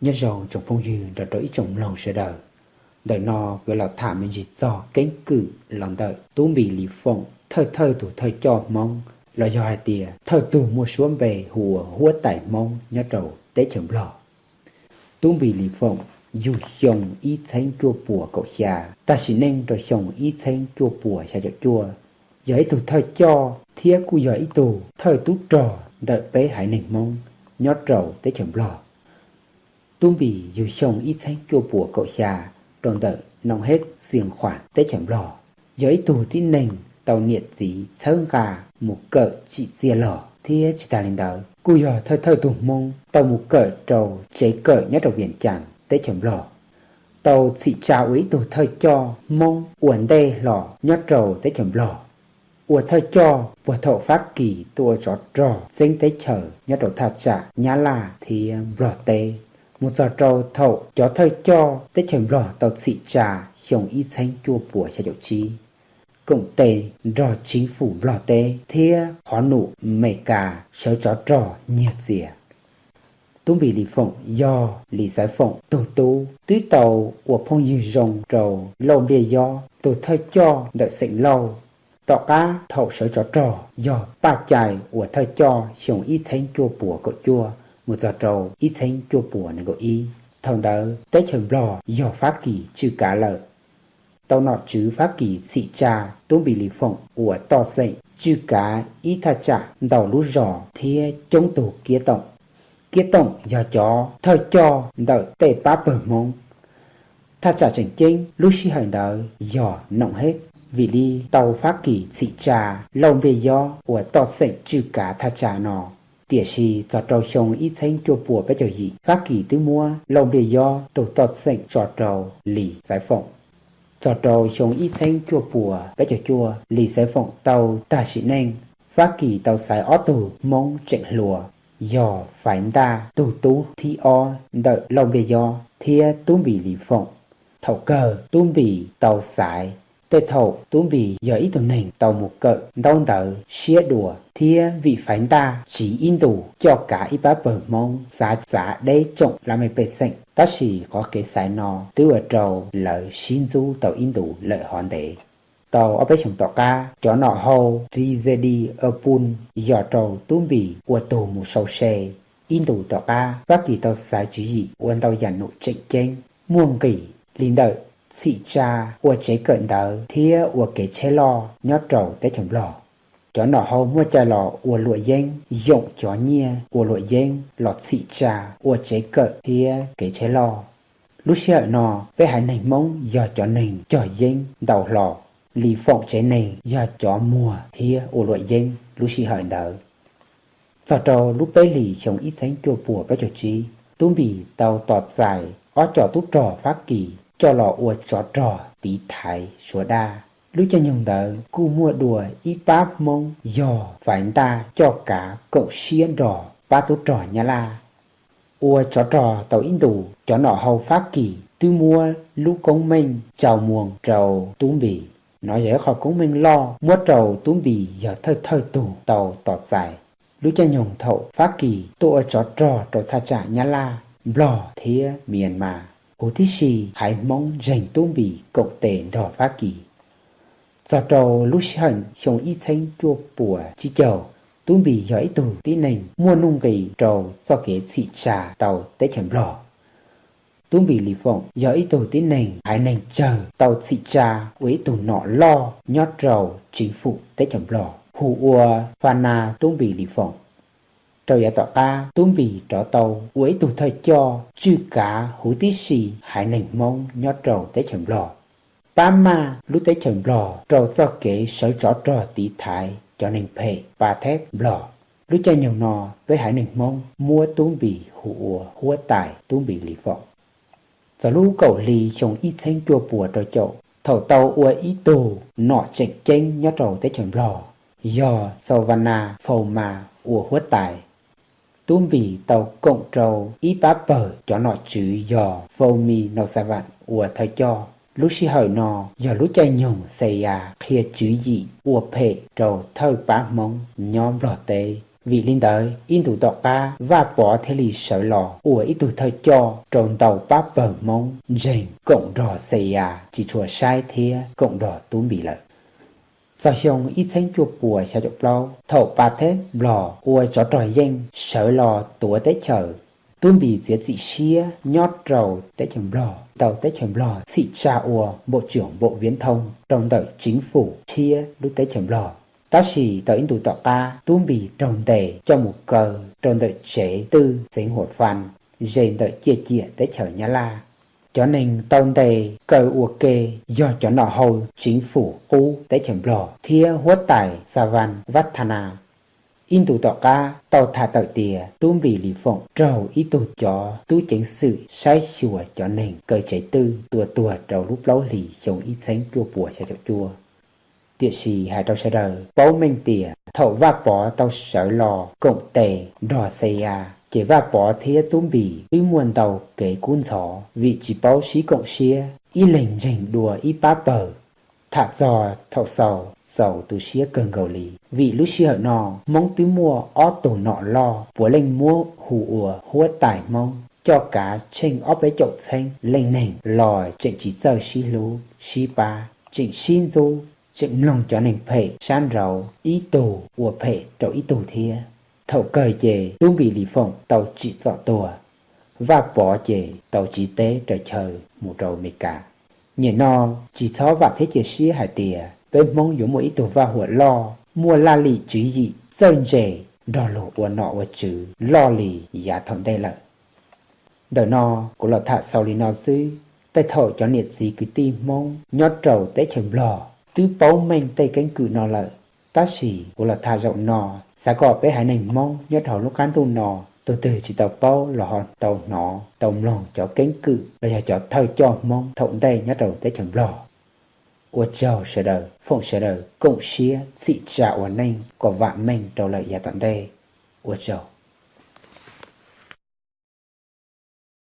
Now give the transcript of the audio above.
Nyob zoo tsoom phooj ywg nrog rau ib tsoom mloog sawv daws. Ntawm no kuv los tham me ntsis txog keeb kwm los ntawm Tub Npis Lis Foom thawj thawj tus thawj coj Hmoob, los yog hais tias thawj tug muaj suab npe hu ua huab tais Hmoob nyob rau teb chaws Nplog. Tub Npis Lis Foom yug xyoo ib txheeb cuaj puas kaum xya, tag sim neej rau xyoo ib txheeb cuaj puas xya caum cuaj, yog ib tug thawj coj thiab kuj yog ib tug thawj tub rog ntawm peb haiv neeg Hmoob nyob rau teb chaws Nplog. Tub Npis yug xyoo ib txheeb cuaj puas kaum xya rau ntawm Noom Hej Xias Khuam teb chaws Nplog, yog ib tug tib neeg tau niam txiv txhawb nqa mus kawm tsim txiaj log, thiab tsis tas li ntawd kuj yog thawj thawj tug Hmoob tau mus kawm rau tsev kawm nyob rau Vias Cas teb chaws Nplog, tau txhim tsa ua ib tug thawj coj Hmoob ua ntej hlo nyob rau teb chaws Nplog. Ua thawj coj puag thaum Fab Kis tuaj ua tsov rog txeeb teb chaws nyob rau thaj tsam Nyab Laj thiab Nplog teb, mus txog rau thaum cov thawj coj teb chaws Nplog tau txhim tsa xyoo ib txheeb cuaj puas xya caum tsib, koom tes nrog tsev fum Nplog teb thiab qhov num Mes Kas sawv tsov rog nyiag txias. Tub Npis Lis Foom yog Lis Xaiv Foom tug tub, twb tau ua phooj ywg zoo rau Lauj Npliaj Yob tus thawj coj ntawm xeem Lauj. Tom qab thaum sawv tsov rog yog Paj Cai ua thawj coj xyoo ib txheeb cuaj puas kaum cuaj mus txog rau ib txheeb cuaj puas nees nkaum ib. Thaum ntawd teb chaws Nplog yog Fab Kis tswj kav lawm. Tau nom tswv Fab Kis txhim tsa Tub Npis Lis Foom ua toj xeem tswj kav ib thaj tsam ntau lub zos thiab coob tug kiab toom. Kiab toom yog cov thawj coj ntawm tej pab pawg Hmoob. Thaj tsam tseem ceeb lub sij hawm ntawd yog Noom Hej, vim li tau Fab Kis txhim tsa Lauj Npliaj Yob ua toj xeem tswj kav thaj tsam no. Tiam sis txog rau xyoo ib txheeb cuaj puas peb caug yim, Fab Kis twb muab Lauj Npliaj Yob tus toj xeem tso rau Lis Xaiv Foom. Txog rau xyoo ib txheeb cuaj puas peb caug cuaj, Lis Xaiv Foom tau tag sim neej, Fab Kis tau xaiv ob tug Hmoob tseem hluas, yog Faiv Ntaj tug tub thib ob ntawm Lauj Npliaj Yob thiab Tub Npis Lis Foom. Thaum kawg Tub Npis tau xaiv. Tej thaum Tub Npis yog ib tug neeg tau mus kawm ntaub ntawv siab dua, thiab vim Faiv Ntaj tsiv ib ntus coj kav ib pab pawg Hmoob xav txav deb tsoom laj mej pej xeem, tab sis qhov kev xaiv no twb ua rau lawv sib ntxub tau ib ntus lawm hov ntev. Tau ob peb xyoos tom qab, cov nom hau Ri Ze Di Aw Pun yog rau Tub Npis ua tug mus sau se. Ib ntus tom qab, Fab Kis tau xaiv tswv yim ua ntau yam num tseem ceeb, muaj nqis li ntawm txhim tsa ua tsev kawm ntawv thiab ua kev tsheb loj nyob rau teb chaws Nplog. Cov nom hau muaj cai los ua luam yeeb, yoom cov nyiaj ua luam yeeb los txhim tsa ua tsev kawm thiab kev tsheb loj. Lub sij hawm no, peb haiv neeg Hmoob yog cov neeg cog yeeb ntau hlo. Lis Foom tsev neeg yog cov muag thiab ua luam yeeb lub sij hawm ntawd. Txog rau lub peb hlis xyoo ib txheeb cuaj puas peb caug tsib, Tub Npis tau tos txais ob co tub rog Fab Kis coj los ua tsov rog tiv thaiv Suav daj. Lub caij nyoog ntawd kuj muaj dua ib pab Hmoob yog Faiv Ntaj coj kav koom siab nrog pab tub rog Nyab Laj. Ua tsov rog tau ib ntus, cov nom hau Fab Kis twb muab lub koob meej tsau muas rau Tub Npis. Nov yog ib qho koob meej loj muab rau Tub Npis yog thawj thawj tug tau tos txais. Lub caij nyoog thaum Fab Kis tuaj ua tsov rog rau thaj tsam Nyab Laj, Nplog thiab Myanmar, huv tib si haiv Hmoob ntseeg Tub Npis koom tes nrog Fab Kis. Txog rau lub sij hawm xyoo ib txheeb cuaj puas tsib caug, Tub Npis yog ib tug tib neeg muaj nuj nqis rau txoj kev txhim tsa tau teb chaws Nplog. Tub Npis Lis Foom yog ib tug tib neeg haiv neeg tsawg tau txhim tsa ua ib tug nom loj nyob rau tsev fum teb chaws Nplog, hu ua Fa Na Tub Npis Lis Foom. Rau yav tom qab, Tub Npis rov tau ua ib tug thawj coj tswj kav huv tib si haiv neeg Hmoob nyob rau teb chaws Nplog, pab maj lub teb chaws Nplog rau txoj kev sawv tsov rog tiv thaiv cov neeg phem pa theb Nplog. Lub caij nyoog no, peb haiv neeg Hmoob muab Tub Npis hu ua huab tais Tub Npis Lis Foom. Txog lub kaum hli xyoo ib txheeb cuaj puas rau caum, thaum tau ua ib tug nom tseem ceeb nyob rau teb chaws Nplog, yog Xaus Vas Nas Faus Mas ua huab tais, Tub Npis tau koom rau ib pab pawg cov nom tswv yog Faus Mis Naus Xas Vas ua thawj coj. Lub sij hawm no yog lub caij nyoog Xes Yas qhia tswv yim ua phem rau thawj pab Hmoob nyob Nplog teb. Vim li ntawd ib ntus tom qab Vaj Pov thiaj li sawv los ua ib tug thawj coj rau ntau pab pawg Hmoob ntseeg koom nrog Xes Yas tsis tshua saib thiab koom nrog Tub Npis lawm. Txog xyoo ib txheeb cuaj puas xya caum plaub, thaum Pas Theb Nplog ua tsov rog yeej sawv los tuav teb chaws, Tub Npis txiav txim siab nyob rau teb chaws Nplog, tau teb chaws Nplog txhim tsa ua npaum tsuam npaum viav thoo rau ntawm tseev fum tshiab lub teb chaws Nplog. Tab sis tau ib ntus tom qab Tub Npis raug ntes coj mus kaw rau ntawm tsev twj Xeev Huam Fas, ze ntawm ciaj ciam teb chaws Nyab Laj. Cov neeg tau ntes kaw ua ke yog cov nom hau tseev fum qub teb chaws Nplog thiab huab tais Xas Vas Vaj Tha Na. Ib ntus tom qab tau tham tawm tias Tub Npis Lis Foom raug ib tug cov tub ceev xwm saib xyuas cov neeg kaw tsev twj tua tuag rau lub plaub hlis xyoo ib txheeb cuaj puas xya caum cuaj. Tiam sis hais rau sawv daws paub meej tias thaum Vaj Pov tau sawv los koom tes nrog Xes Yas ces Vaj Pov thiab Tub Npis twb muaj ntau kev kub ntxhov vim tsis paub sib koom siab, ib leeg ntseeg dua ib pab pawg. Tham txog thaum xaus, xaus tu siab kawg nkaus li, vim lub sij hawm no Hmoob twb muaj ob tug nom loj puav leej muab hu ua huab tais Hmoob coj kav tsheej ob peb caum txheeb leej neeg los tseem tsis txawj sib hlub sib pab, tseem sib ntxub, tseem mloog cov neeg phem sab nraud ib tug ua phem rau ib tug thiab. Thaum kawg ces Tub Npis Lis Foom tau tsim txom tuag, Vaj Pov ces tau tsiv teb raws chaw mus rau Amelikas. Nyem no tsis txhob vam thiab cia siab hais tias peb Hmoob yuav muaj ib tug Vaj Huam loj muaj laj lim tswv yim txawj ntse nrog luag ua nom ua tswv loj li yav thaum ntej lawm. Ntawm no kuv los tham xaus li no xwb. Tej thaum cov niam txiv kwv tij Hmoob nyob rau teb chaws Nplog twb paub meej tej keeb kwm no lawm, tab sis kuv los tham zaum no xav kom peb haiv neeg Hmoob nyob rau hauv lub qab ntuj no tus twg tsis tau paub los ho tau hnov tau mloog cov keeb kwm los yog cov thawj coj Hmoob thaum ntej nyob rau teb chaws Nplog. Ua tsaug sawv daws, foom sawv daws koom siab txhim tsa ua neej kom vam meej rau lawm yav tom ntej. Ua tsaug.